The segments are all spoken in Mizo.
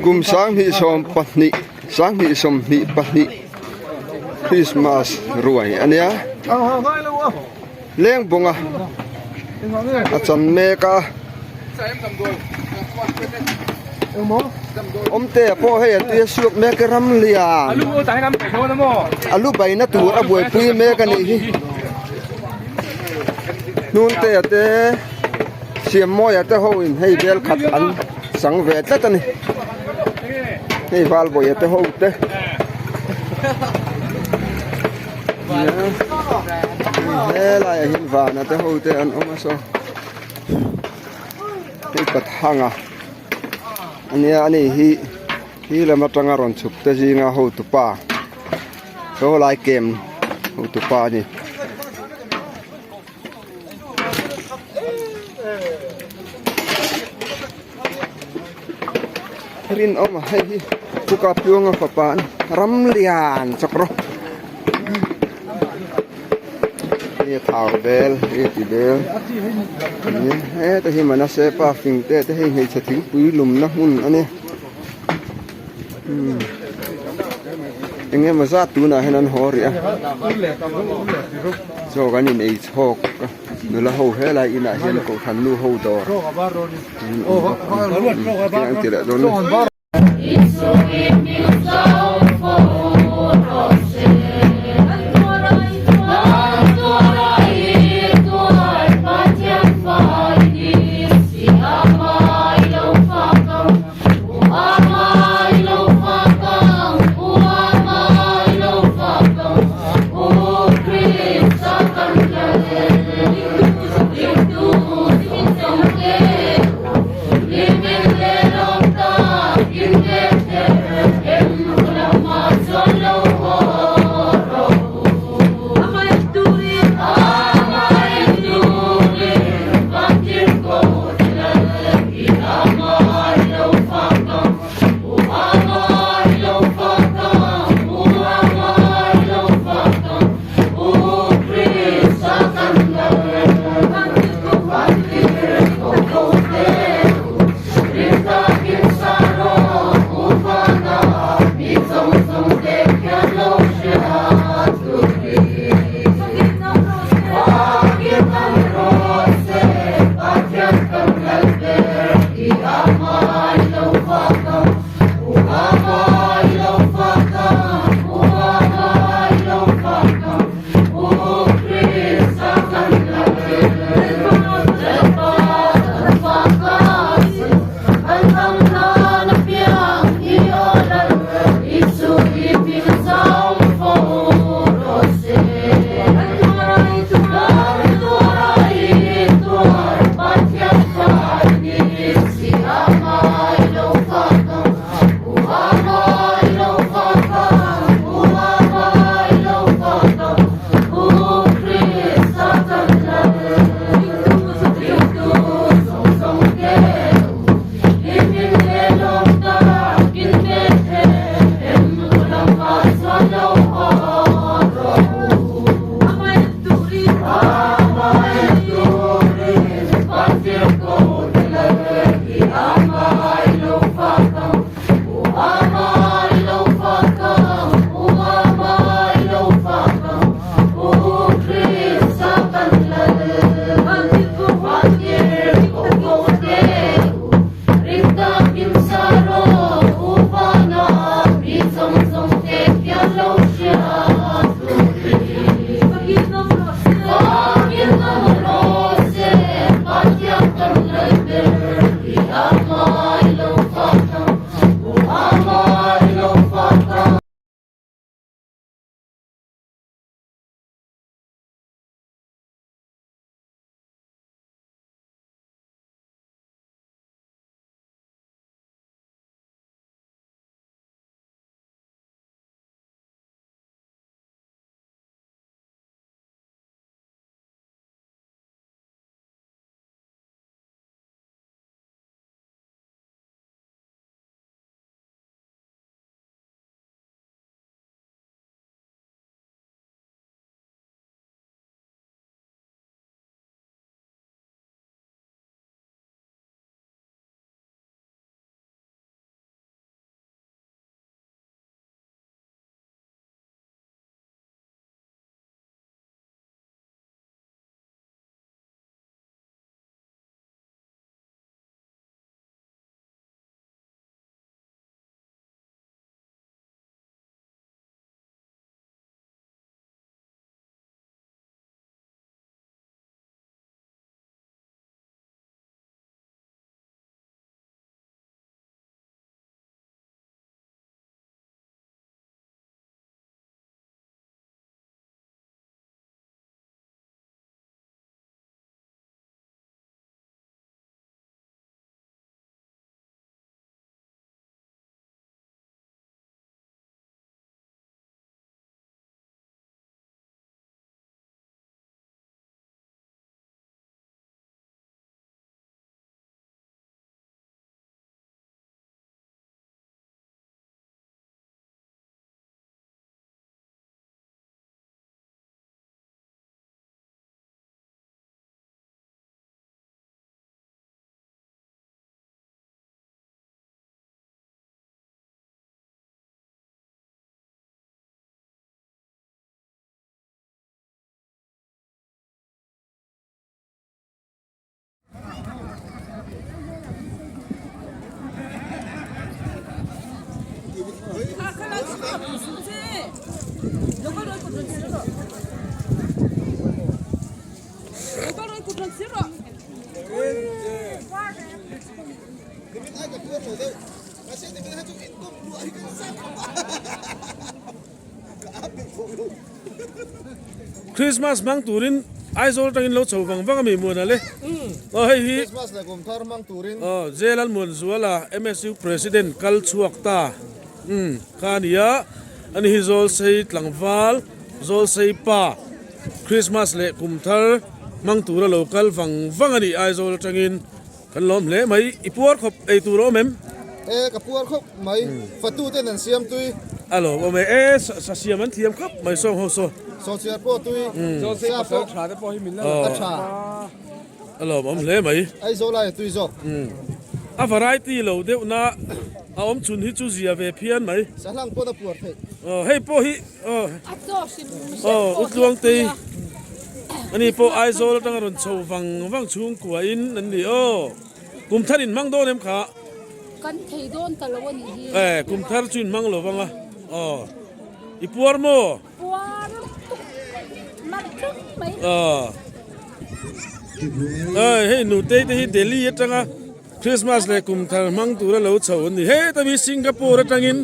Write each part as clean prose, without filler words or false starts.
Kum 2022 2022 Christmas ruai a nia leng bawng a a chan mek a awmtea pawh hei a tia suak mek a ram lian a lu baina tur a buaipui mek a nih hi hnungtea te. Siammawia te ho in hei bel khat an chang ve tlat a ni hei Valbawia te ho te helaiah hian vana te ho te an awm a saw hei pathanga ania ani hi hi lam atanga rawn chhuk te zinga hotupa saw lai kem hotupa a ni. Rinawm a hei hi Pu Kapianga fapa a ni ram lian chawk rawh hei thau bel hei ti bel heta hi Manase pa fing te te hei hmeichhe thingpui lumna hmun a ni. Eng emaw zat tunah hian an haw rih a chaw kan in ei chhawk a nula ho helai inah hian kohhran nu ho dawr an ti leh dawn a ni. Christmas hmang turin Aizawl atangin lo chho vang vang a mi Muana le. Aw hei hi Christmas leh kum thar hmang turin. Aw J Lalmuanzuala MSU President kal chhuak ta umm kha a ni a, ani hi Zawlsei tlangval Zawlsei pa Christmas leh kum thar hmang tura lo kal vang vang a ni Aizawl atangin. Kan lawm hle mai, i puar khawp ei tur a awm em? E, ka puar khawp mai, fatu ten an siam tui. A lawm awm e, e sa siam an thiam khawp mai sawng ho saw. Sawhchiar pawh tui, sa pawh a tha. A lawm awm hle mai. Aizawl aia tui zawk. A variety lo deuh na a awm chhun hi chu zia ve phian mai. Sahlang pawn a puar theih. Aw hei pawh hi aw aw Utluangtei. Ani pawh Aizawl atanga rawn chho vang vang chhungkuain an ni aw. Kum thar in hmang dawn em kha? Kan thei dawn ta lo a nih hi. Eh, kum thar chu in hmang lo vang a. Aw. I puar maw? Puar lutuk. Mar tlung mai. Aw. Ai, hei nutei te hi Delhi atanga Christmas leh kum thar hmang tura lo chho an ni. Heta mi Singapore atangin.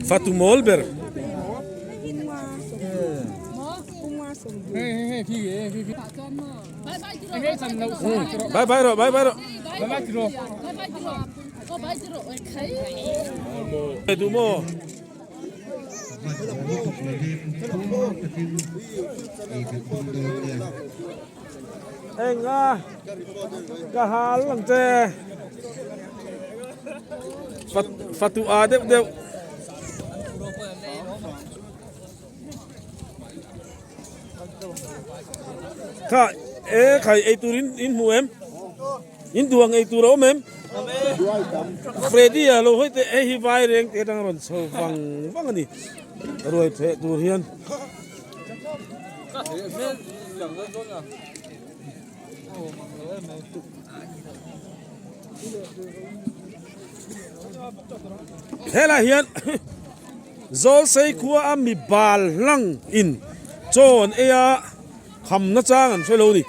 Fatu mawl ber. Bye bye rawh bye bye rawh. Duh maw? Eng a ka hal ang che fatu a deuh deuh. Kha e khai ei tur in in hmu em? In duh ang ei tur a awm em? Freddy a lo hawi teh hei hi vai reng te atang a rawn chho vang vang a ni ruai theh tur hian. Helai hian Zawlsei khua a mi bal hlang in chaw an ei a kham na chang an hre lo ni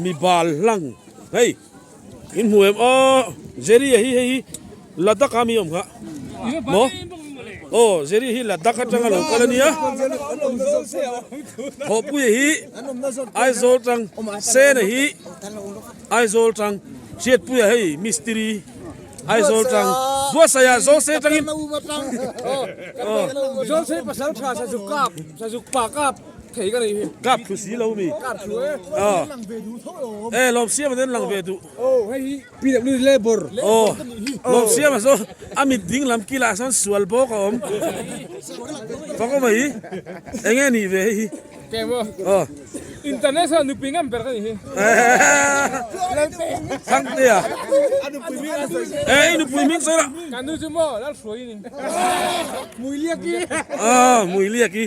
mi bal hlang hei in hmu em aw Jerry a hi hei hi Ladakh a mi awm kha maw aw Jerry hi Ladakh atanga lo kal a nia Thawhpuia hi Aizawl tang Sena hi Aizawl tang Hriatpuia hei mistiri Aizawl tang Buatsaih ah Zawlsei tangin Zawlsei pasal tha sazuk kap sazuk pa kap thei ka nei hi. Kap thlu si lo mi. Kap thlu e. E lawmsiam an lang ve duh. Oh hei hi PW labour. Oh lawmsiam a saw a mit ding lam kilah sawn sual bawk a awm. Fak awm hi enge nih ve hei hi. Kemo. International nupui ngam ber ka nih hi. Thangtea. Eh i nupui hming sawi la. Ka nu chu maw lal hruai ni. Muiliaki. Ah Muiliaki.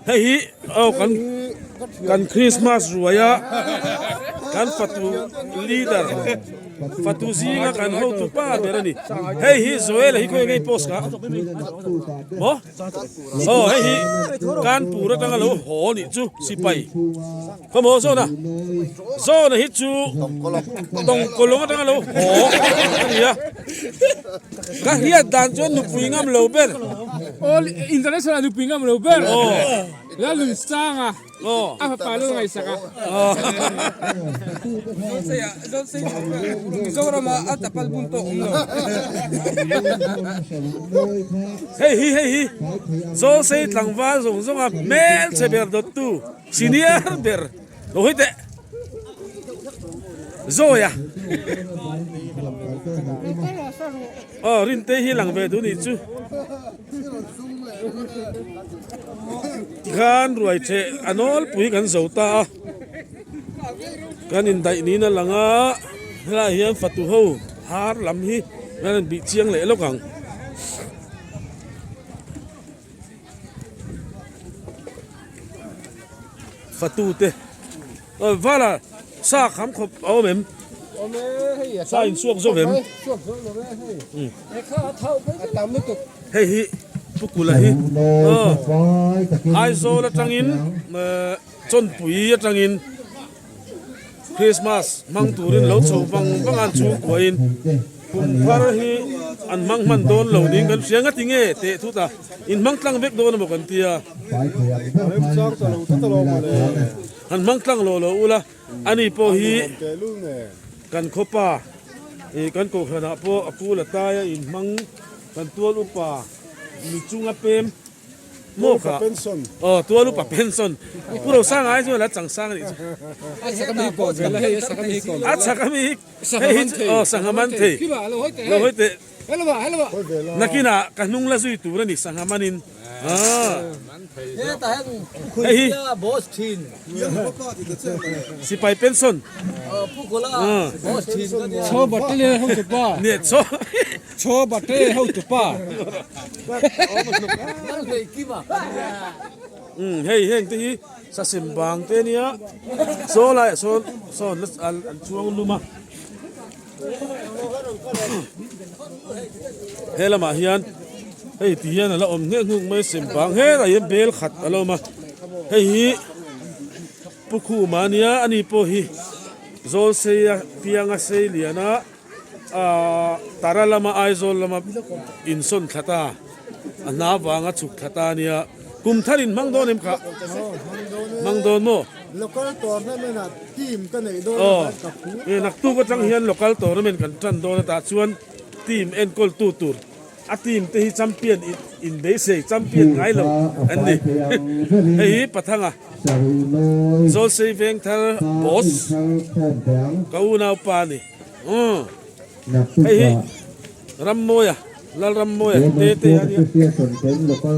Hei hi aw kan kan Christmas ruai a kan fatu leader fatu zinga kan hotu pa ber a ni. Hei hi Joel a hi khawi ngei post ka. Maw? Aw hei hi Kanpur atanga lo haw nih chu sipai khawmaw Zawna Zawna hi chu Tawngkawlawng atanga lo haw a ni a ka hriat dan chuan nupui ngam lo ber All international nupui ngam lo ber Lalnunsanga Aw. A fapa lo ngaihsak a. Mizoram ah a tapal bun pawh awm lo. Hei hi hei hi Zawlsei tlangval zawng zawng a hmelchhe ber dawttu senior ber lo hawi teh Zawi a. Aw Rintei hi lang ve duh nih chu. Tikhan ruai theh a nawlpui kan zo ta a. Kan indaih niin a lang a, helaiah hian fatu ho har lam hi kan rawn bih chiang leh lawk ang. Fatu te aw vala sa kham khawp a awm em? Awm e hei a Sa in suak zawk em? Suak zawk lo e hei. Hei hi Pu Kula hi aw Aizawl atangin Chawnpui atangin Christmas hmang turin lo chho vang vang a an chhungkuain kum thar hi an hmang hman dawn lo niin kan hria ngati nge teh thut a in hmang tlang vek dawn emaw kan tia han hmang tlang lo lo ula ani pawh hi kan khawpa ih kan kohhranah pawh a kul a tai a inhmang kan tual upa mi chunga pem. Maw kha aw tual upa pension Pu Rosanga ai chuan a chang sang a nih chu. A chhak a mi hi hei hi aw sangha man thei lo hawi teh nakinah ka hnung la zui tur a ni sangha manin hei hi sipai pension Chaw bate hotupa. Umm hei heng te hi sasim bang te ania saw laiah sawn sawn an chuang lum a he lamah hian hei ti hian a la awm nghek nghuk mai sim bang helaiah hian bel khat a la awm a hei hi Pu Khuma ania ani pawh hi Zawlseia pianga sei liana. Ahh Tara lama Aizawl lama insawn thla ta, a hna vanga chhuk thla ta ania. Kum thar in hmang dawn em kha? Hmang dawn maw? Local tournament ah team ka neih dawn a ka phu. Aw, naktuk atang hian local tournament kan tan dawn a tah chuan team enkawl tu tur a team te hi champion in beisei champion ngai lo an ni. Hei hi Pathanga Zawlsei Vengthar boss ka unaupa a ni. Umm hei hi Rammawia Lalrammawia te te a nia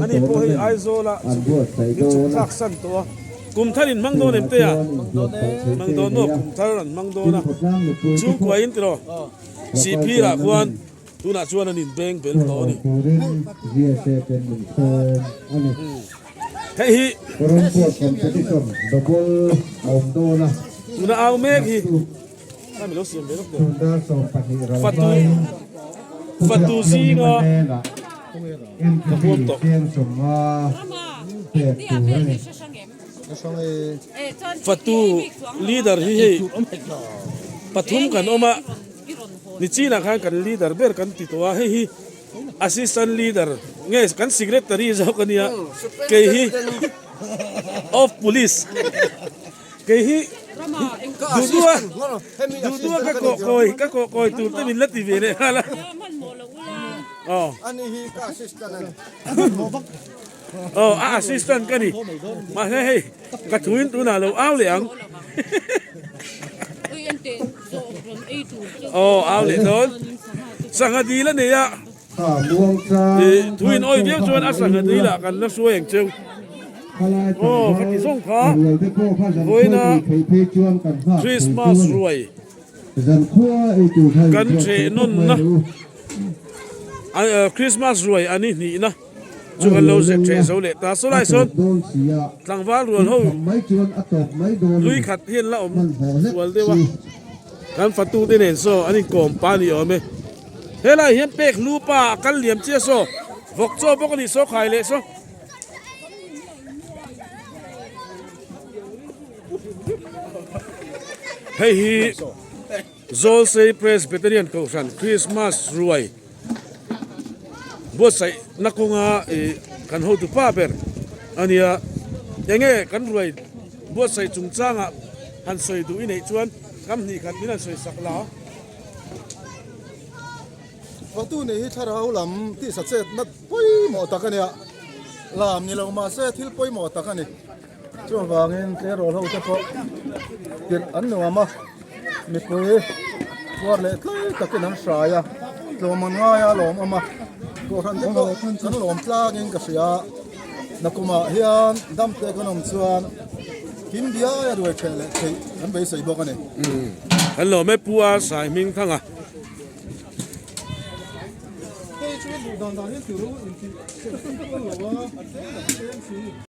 ani pawh hei Aizawla min chhuk thlak san tawh a kum thar in hmang dawn em te a hmang dawn maw kum thar an hmang dawn a chhungkua in tiraw Sihphir ah khuan tunah chuan an in beng bel tawh a ni hei hi tuna au mek hi. Fatu fatu zinga ka huam tawh. Fatu leader hi hei pathum kan awm a nichinah khan kan leader ber kan ti tawh a hei hi assistant leader nge kan secretary zawk a nia kei hi of police. Kei hi duhdua duhdua ka kawh kawi ka kawh kawi tur te min la ti ve leh nghal a. Aw. Aw a assistant ka ni. Mahse hei ka thuin tunah lo au leh ang. Aw au leh dawn. Sangha dil a nei a. Thuin awi viau chuan a sangha dil ah kan la hruai ang cheu. Aw ka ti zawng kha vawiina Christmas ruai kan ṭheh nawnna Christmas ruai a ni hnihna chu kan lo ṭheh zo leh ta. Saw lai sawn tlangval rual ho hlui khat hian la awm fual deuh a, kan fatute nen saw an inkawm pa ni awm e. Helai hian pek hlu pa a kal liam chiah saw vawk chaw bawk a nih saw khai leh saw. Hei hi Zawlsei Presbyterian Kohhran Christmas ruai buatsaih na kawnga ih kan hotu pa ber a nia. Enge kan ruai buatsaih chungchangah han sawi duh i neih chuan kam hnih khat min han sawi sak la. Fatu nih hi thlarau lam tihsa chetna pawimawh tak a nia. Lam ni lo mahse thil pawimawh tak a ni. Chuvangin tleirawl ho te pawh tirh an nuam a, mipui puar leh tlai takin an hrai a, tlawm an ngai a lawm awm a, kohhran te pawh kan lawm tlangin ka hria. Nakumah hian damte kan awm chuan. Kim biaia ruai ṭheh leh theih kan beisei bawk a ni. Kan lawm e Pu A Sai hming thang a. Hei chu duh dan dan hian turu intih chhe lo a, a tlem a tlem si.